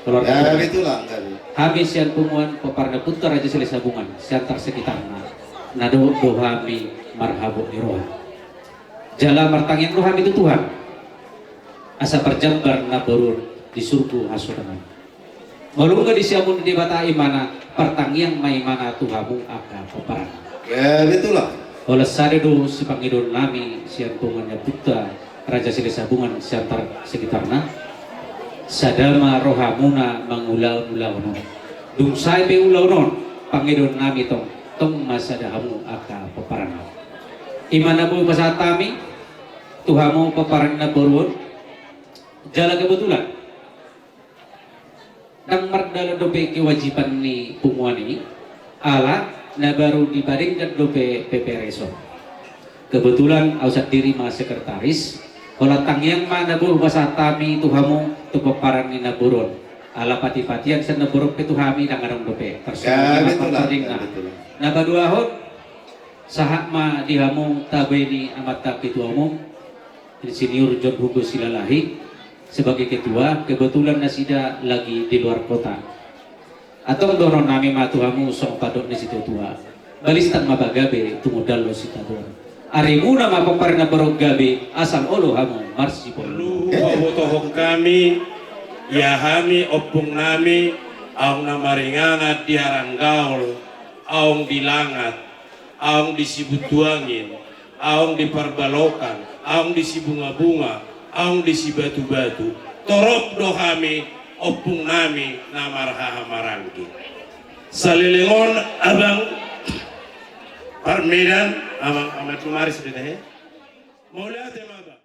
keluarga. Ya, betul lah, enggak, Bu. Hami sian punguan pomparan ni Putra Raja Silahisabungan Siantar sekitarna, na dohot do hami marhabot ni roha. Jala martangiang do hami tu Tuhan, asa parjambar namboru on di surgo hasodangan. Molo nunga disiamun Debata imana, partangiang ma imana tu hamu angka pomparan. Ya, betul lah. Holan sada do sipangidoan nami sian punguan ni Ompunta Raja Silahisabungan Siantar sekitarna. Sada ma rohamuna mangulahon ulaon on. Dung sae pe ulaon on, pangidoan nami tong, tong ma sada hamu angka pomparan. Imana boi pasahat hami tu hamu pomparan ni namboru on. Jala kebetulan ndang mardalan dope kewajiban ni punguan i, ala na baru dipadenggan dope P P R S on. Kebetulan au sandiri ma sekretaris, holan tangiang ma na boi pasahat hami tu hamu tu pomparan ni namboru on. Ala pati-patian sian namboru on pe tu hami ndang adong dope. Ya, betul lah. Ya, betul lah. Na paduahon, sahat ma di hamu tabe ni amanta ketua umum, Insinyur John Hugo Silalahi, sebagai ketua, kebetulan nasida lagi di luar kota. Antong dohonon nami ma tu hamu songon pandok ni situatua. Balintang ma pagabe, tumundalhon sitadoan. Arimuna ma pomparan na borok gabe, asal olo hamu marsiboru. Luhu pabotohon hami, ia hami ompung nami, aung na maringanan di Haranggaol, aung di Langat, aung di Sibuntuangin, aung di Parbalokan, aung di Sibungabunga, aung di Sibatubatu. Torop do hami ompung nami na marhahamaranggi. Saleleng on abang Parmedan, abang Ahmad Kumaris do tahe. Mauliate ma abang.